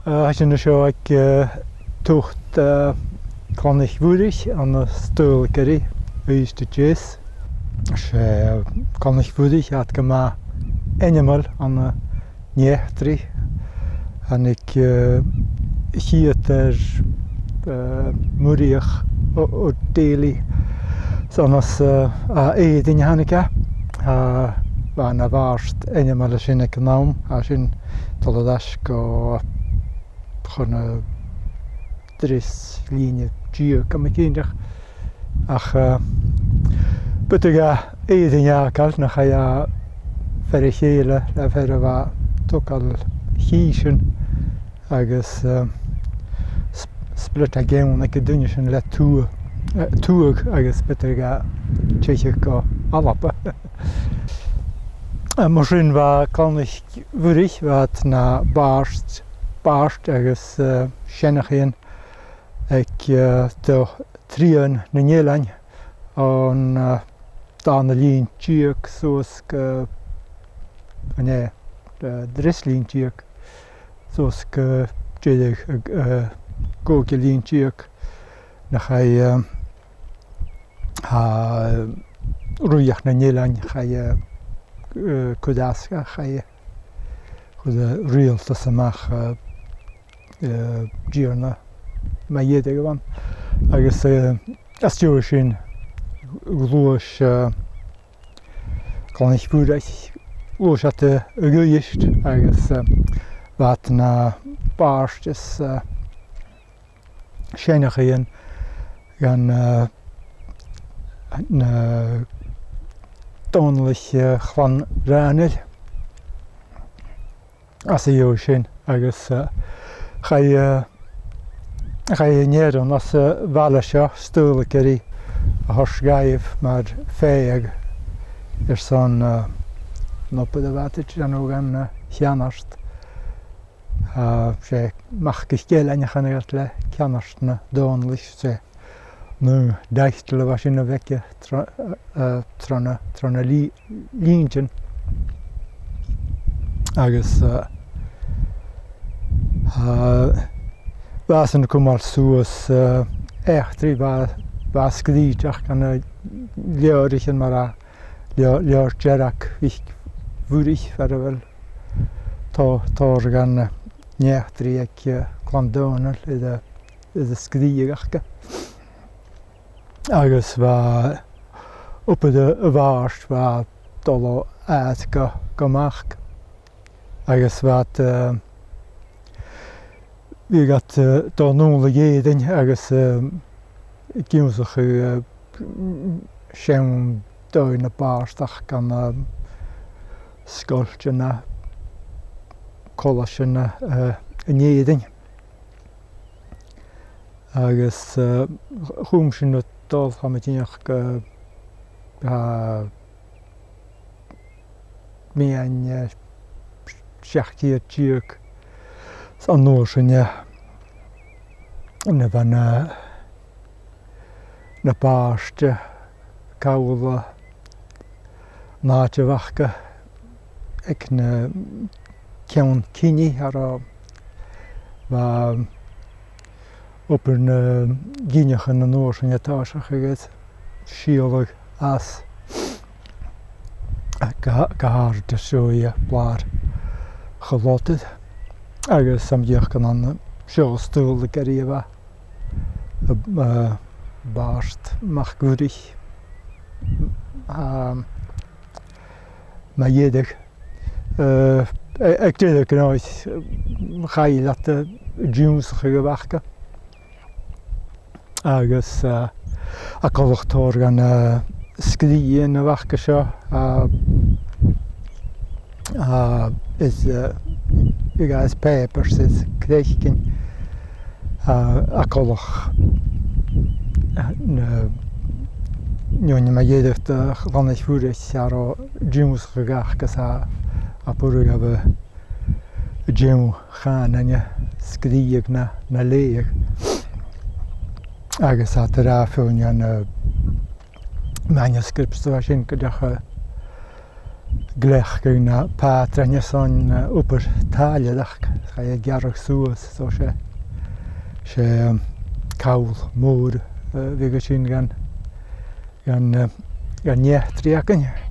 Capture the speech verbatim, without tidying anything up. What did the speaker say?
Eh, tha sinn an seo aig, eh, toit, eh, Clann 'ic Mhuirich ann an Staoilgearraidh, Uibhist a Deas. 'S e, eh, Clann 'ic Mhuirich a tha gu math ainmeil ann an eachdraidh. Thàinig, eh, a' chiad fhear, eh, Muraidheach Ò, Ò Dèiligh. 'S ann às, eh, à Èirinn a thàinig e. Tha, bha e na bhàrd ainmeil an sin aig an àm. Tha sin a' dol air ais gu chun, eh, treas linn deug, tha mi cinnteach. Ach, eh, b' fheudar dha Èirinn fhàgail, nach e, fear a chèile, le fear a bha a' togail chìsean, agus, eh, sp-, split e geann aig an duine sin le tuagh, eh, tuagh, agus b' fheudar dha teicheadh gu Alba. Eh, mar sin bha Clann 'ic Mhuirich, bha iad na bhàrd, bàird agus, eh, seanchaidhean aig, eh, do thrian nan eilean, on, eh, dàrna linn deug suas gu, an e, eh, treas linn deug suas gu deireadh, eh, eh, còigeamh linn deug, nach e, eh, tha, eh, rìoghachd nan eilean, chaidh, eh, eh, cuid às, chaidh, eh, chuir an riaghaltas a-mach, eh, eh, Tighearna mu dheireadh a bh' ann. Agus, eh, às dèidh sin, ghluais, eh, Clann 'ic Mhuirich, ghluais iad, eh, a dh'Uibhist agus, eh, bha iad na bàird is, eh, seanchaidhean dhan, eh, na Dòmhnallaich, eh, Chlann Raghnaill. Às a dhèidh sin, agus, eh, chaidh, eh, chaidh an fhearann às a' bhaile seo, Staoilgearraidh, a thoirt dhaibh mar phàigheadh airson, eh, an obair a bha iad a' dèanamh dhan, eh, cheannard. Eh, 's e Mac 'ic Ailein a chanadh iad le ceannard nan Dòmhnallaich, 's e an t-aon title a bha sin a bh' aige tro-, eh, tro na, tro na lì-, linntean. Agus, eh, eh, bha esan a' cumail suas, eh, eachdraidh, bha, bha e sgrìobhte dha na leabhraichean mar a, leabh-, leabhar dearg Mhic Mhuirich, far a bheil tò-, tòrr dhen, eh, an eachdraidh aig, eh, Clann Dòmhnaill air a, air a sgrìobhadh aca. Agus bha obair a', a' bhàird, bha e a' dol o fhad gu, gu math. Agus bha iad, eh, bhiodh iad, eh, a' dol a-null a dh'Èirinn agus, eh, ag ionnsachadh, eh, seann dòigh na bàrdachd ann an, eh, sgoiltean, colaisean, eh, an Èirinn. Agus, eh, chùm sin a' dol, tha mi cinnteach, gu, eh, meadhan, eh, seachd ceud deug. 'S an uair sin, eh, nuair a bha na, na bàird, eh, còmhla, an àite a bh' aca aig na ceann-cinnidh, air a bha obair na gin-neach an uair sin a' tòiseachadh a' sileadh às, gu, gu h-àraidh an seo aig Blàr Chùil Lodair, agus tha mi cinnteach gun ann an seo Staoilgearraidh a bha, eh, Bàrd Mac Mhuirich, um, mu dheireadh. Eh, a-, aig deireadh an oidhche, chaill iad, eh, an t-ionnsachadh a bh' aca. Agus, eh, a' coltach tòrr dhen, eh, sgrìobhaidhean a bh' aca seo, eh, eh, is, eh, agus papers is cleachdaidhean, eh, a' coltach, eh, na, no, na mu dheireadh do Chlann 'ic Mhuirich, air an ionnsachadh aca, agus a, a b' urrainn dhaibh an t-seann chànan a sgrìobhadh no, no leughadh. Agus tha iad ag ràdh feadhainn dhen, eh, manuscripts a bha sin gu dearbh, eh, gleoc gu na pàtran airson, eh, obair tàillearachd, chaidh a ghearradh suas, so 's e, 's e, um, call mòr, eh, a bhiodh sin dhan, dhan, eh, dhan eachdraidh againn.